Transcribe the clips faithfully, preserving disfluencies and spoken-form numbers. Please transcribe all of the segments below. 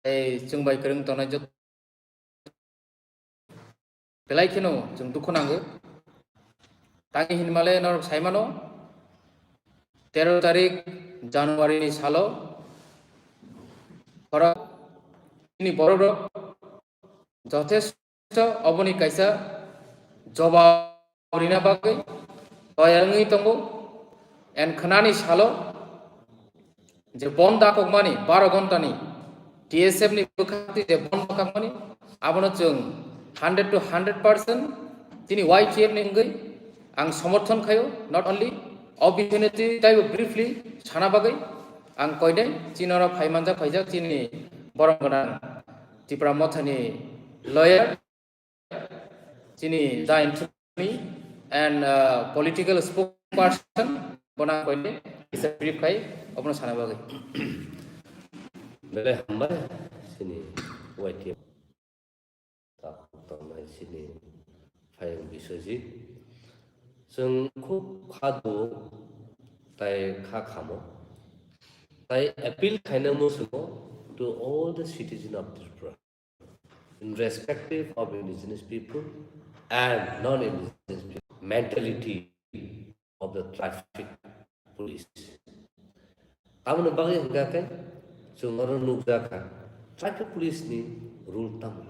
tei chwng bai kwrwng tongnai joto belai kheno chwng dukhu nango. Tangwi hinmale norok saimano, tero tarik January ni salo borok, chini borok rok jothesto oboni kaisa jobab rina bagwi toyar wngwi tongo. And khwnani salo je bon dakokmani baro ghontani T S F ni bwkhak twi je bon dakokmani, abono chwng hundred to hundred percent chini Y T F ni wngwi ang somorthon khaio. Not only opportunity taibo briefly sana bagwi ang koinai chini oro phai manjak phaijak chini borom gwnang Tipra Mothani lawyer, chini the attorney and, uh, political spokesperson, bono ang koinai kisa brief khai obono sana bagwi. Belai hambai chini Y T F ta tongnai chini Phayung Biswajit. Chwng khub khadu tai kha khamo. Tai appeal khaina muchungo to all the citizen of Tripura, irrespective of indigenous people and non-indigenous people, mentality of the traffic police. Aboni bagwi hwnkha khe chwng oro nukjakha traffic police ni rule tamo.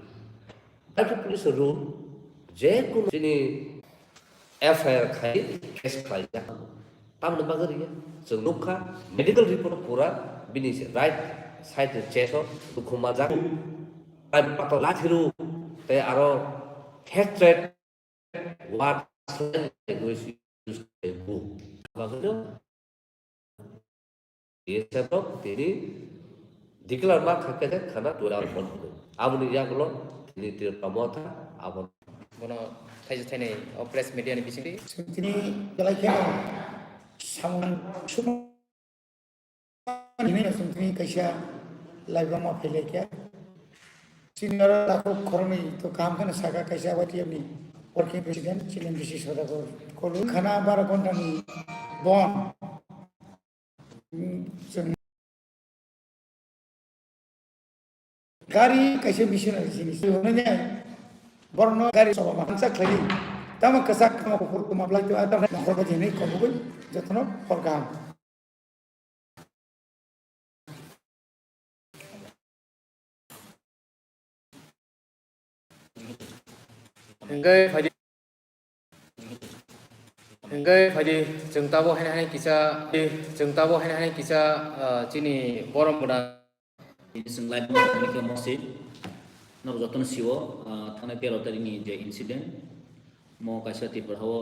Traffic police rule je kunu chini F I R khai case khlaijak. Tamoni bagwi riya. Chwng nukha medical report pura bini se right side ni chest o dukhuma jak. Tai pato lathiru tei aro hatred word language use khlaibu. Bagwino T S F rok tini declare ma kha khe khana twelve hour bond hwnwi. Aboni yagulo tini Tripura Motha abo. Bono thaisa thainwi o press media ni bisingtwi. Chwng tini belai kheno samung sumung hinwi chwng tini kaisa laibuma phailai kha. Chini oro takhuk khoroknwi to kaham kheno saka kaisa Y T F ni working president chini M D C Sodagar Kolu khana baro ghontani bond. Chwng gari kaisa missionary jinis. Hwnwi borokno gari soba ma hamsa khlai. Tamo kwchak tamo kuphur kwma belai to, tamo nokhor bai hinwi khobogwi jotono hor kaham. Hingke phaidi, hingke phaidi, chwng tabo haino haino kisa, chwng tabo haino haino kisa, ah, chini borom bwna. Chwng live no tongmani khe mostly norok jotono siwo, ah, thangnai tero tarikni je incident, mo kaisa Tripura hao